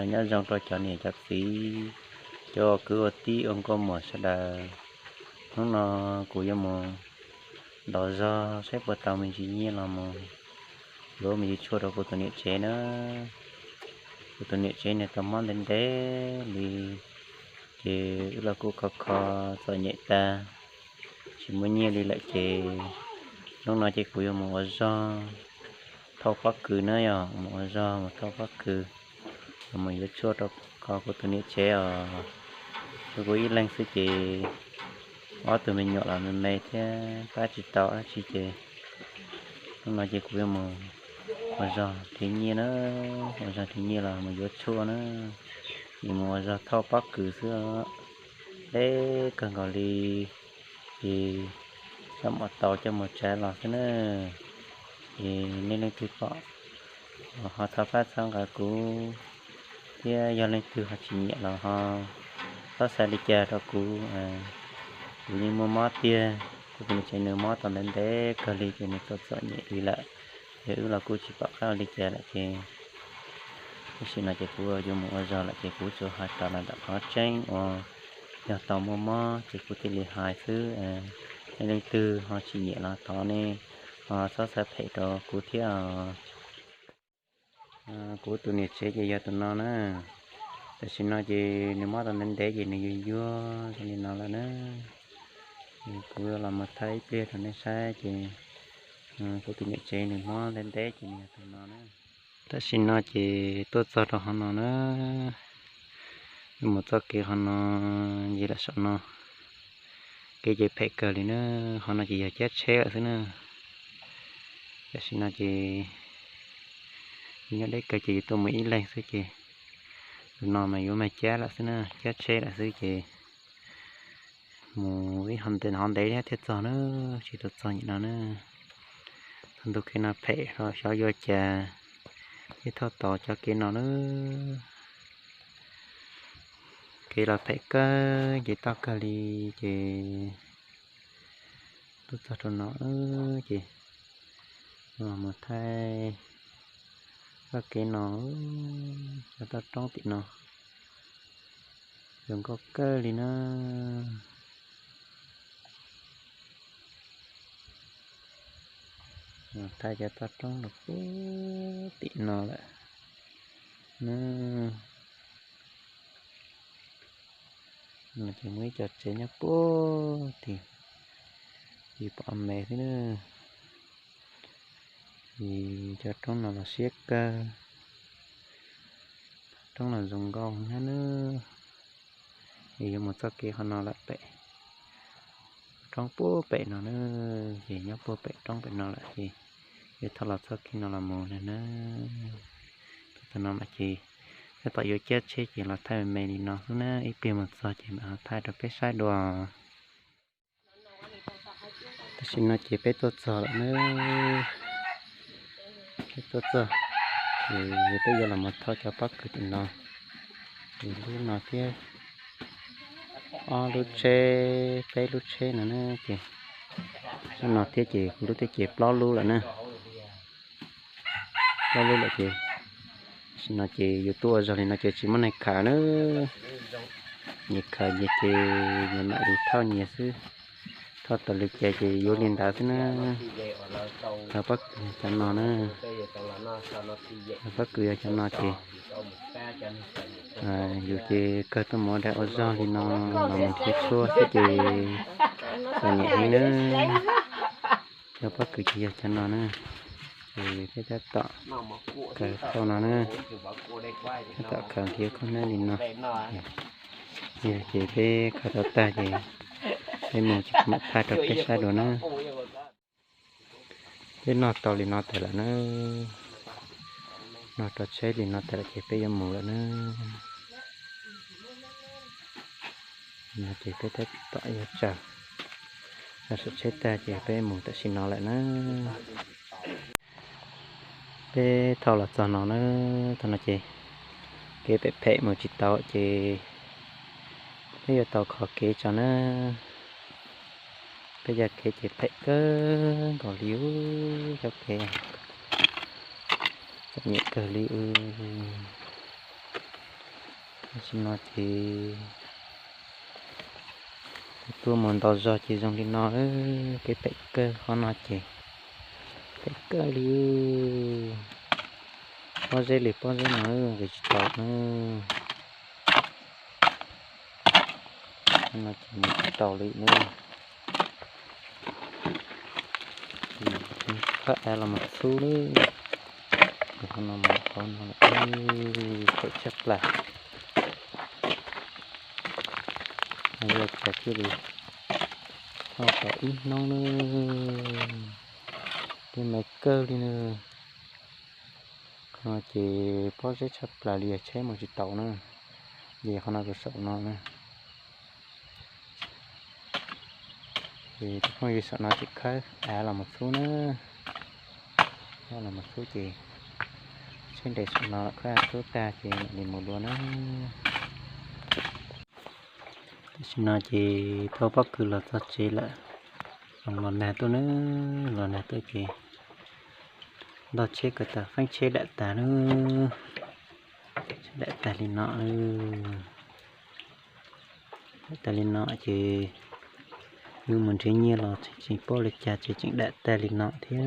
Nyob zoo rau cov niam cov txiv, cov ua kwv ua tij ua nkauj muam sawv daws. Hnub no kuv yuav mus ntov zog saib puas tau me ntsis nyiaj los mus yuav me ntsis tshuaj rau kuv tus niam tsev na. Kuv tus niam tsev nws tau mob ntev ntev li, ces wb los kuj kho kho txom nyem tag, tsis muaj nyiaj li lawm ces hnub no ces kuv yuav mus ua zog thauj pob kws na, yog mus ua zog mus thauj pob kws, mus yuav tshuaj rau kho kuv tus niam tsev os. Kuv ib leeg xwb ces ob tug me nyuam los me me thiab pab tsis tau dab tsi ces hnub no ces kuv yuav mus ua zog nrhiav nyiaj na, ua zog nrhiav nyiaj los mus yuav tshuaj na, es mus ua zog thauj pob kws xwb. Deb kawg nkaus li, ces coj mus tau coj mus tsav los xwb na. Es nej leej twg pom ho thov pab txhawb nqa kuv, thiab yog leej twg ho tsis nyiam los ho txhob xav li cas rau kuv. Kuv yeej muaj mob tiag, kuv tus niam tsev nws mob tau ntev ntev kawg li ces nws txom txom nyem li lawm, ces wb los kuj tsis pom qab ua li cas lawm ces tam sim no ces kuv yuav mus ua zog lawm ces kuv tsuas hais rau los ntawm qhov tseeb uas yog tau muaj mob ces kuv thiaj li hais xwb. Nej leej twg ho tsis nyiam los thov nej ho txhob xav phem rau kuv thiab. Kuv tus niam tsev ces yog tus no na. Tam sim no ces nws mob tau ntev ntev ces nws yuag yuag zoo li no lawm na. Kuv los mus thaij ib pliag rau nej saib ces kuv tus niam tsev nws mob ntev ntev ces nws yog tus no na. Tam sim no ces tuaj txog rau hauv no na, mus txoj kev hauv no, ncig lawm saum no, kev ces phem kawg li na. Hauv no ces yog cab tsheb lawm xwb na. Tam sim no ces yus nyob deb kawg ces yus tuaj mus ib leeg xwb ces tus no mas yuav mag cab lawm xwb na, cab tsheb lawm xwb ces mus ib hov ntev thiab thiaj txog na, tsis tau txog nim no na. Txog ntu kev no phem los xyov yuav cas thiaj thauj tau cov kev no na. Kev los phem kawg ces toj kawg li ces tuaj txog rau no ces mus thaij txoj kev no, cov toj roob tim no zoo nkauj kawg li na. Thaij cov toj roob los puag tim no lawm na. No ces muaj ib co tsev nyob puag tim, yus pom me xwb na. Ces cov roob no los siab kawg, roob los zoo nkauj thiab na. Es yuav mus txoj kev qhov no lawm pem roob puag pem no na, ces nyob puag pem roob pem no lawm ces yuav thauj los txoj kev no los mus na. Tus no mas ces tab tom yuav cab tsheb ces los thaij me me li no xwb na, ib pliag mus txog ces mam ho thaij rau peb saib dua. Tam sim no ces peb tuaj txog lawm na. Peb tuaj txog, ces peb yuav los mus thauj cov pob kws tim no. Ces lub no thiab ob lub tsheb, peb lub tsheb no na ces lub no thiab ces kuv lub thiab ces plaub lub lawm na. Plaub lub lawm ces tam sim no ces yus tuaj ua zog li no ces tsis muaj neeg khaws na. Nyias khaws nyias ces nyias mam li thauj nyias xwb. Thauj tau li cas ces yuav li ntawd xwb na. Cov pob kws cov no na, cov pob kws yog cov no ces yus ces kawg tuaj mus ua dag ua zog li no los mus nrhiav tshuaj xwb ces txom nyem heev na. Cov pob kws ces yog cov no na, ces peb tab tom khaws khau no na, tab tom khaws nrhiav khau hnab li no. Yog ces peb khaws tau tag ces peb mus ces kuv mam thaij rau peb saib dua na. Peb noj tau li no tas lawm na, noj rau tsheb li no tas lawm ces peb yuav mus lawm na. No ces peb tab tom yuav tsaws, tsaws saum tsheb tag ces peb mus tam sim no lawm na. Peb thauj los txog no na, thaum no ces kev phem phem mus tsis tau ces peb yuav tau kho kev tso na. Peb cov kev ces phem kawg nkaus li ub, cov kev txom nyem kawg li ub. Tam sim no ces tuaj mus ntau zog ces zoo li no, peb pem kawg qhov no ces pem kawg li. Pob zeb li pob zeb no nqis tsis tau na. No ces nqis tsis tau li na. Qhov av los mas xub na. Qhov no mas qhov no pem tshaj plaws. Yog cas thiaj li thauj tau ib hnub na, peb me kawg li na. Qhov no ces pob zeb tshaj plaws li, tsheb mus tsis tau na. Ces qhov no rau saum no na. Ces tus phooj ywg saum no tseem khawb av los mus xub na. Av los mus xub ces tsheb nres saum no los khawb av xub tag ces mam li mus dua na. Tam sim no ces thauj pob kws los txog tsev lawm. Los nag tuaj na, los nag tuaj ces ntog tsheb kom tag, feeb tsheb dam tag na. Tsheb dam tag li no, dam tag li no ces yus mus nrhiav nyiaj los tseem tsis paub li cas ces tseem dam tag li no thiab.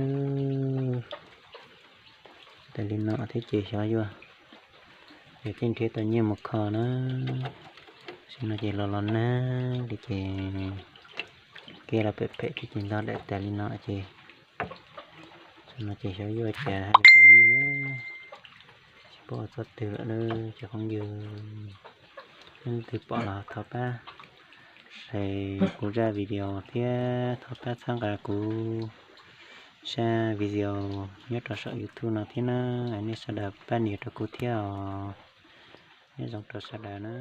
Dam tag li no thiab ces xyov yuav, yog tej nrhiav tau nyiaj mus kho na. Tam sim no ces los los nag li ces kev los phem phem thiab ces ntog dam tag li no ces, tam sim no ces xyov yuav cas hais tau nyiaj na. Tsis paub ua txoj twg lawm na cov phooj ywg. Leej twg pom los thov pab share kuv zaj video thiab thov pab txhawb nqa kuv zaj video nyob rau saum YouTube no thiab na. Nej sawv daws pab nias rau kuv thiab os. Nyob zoo rau sawv daws na.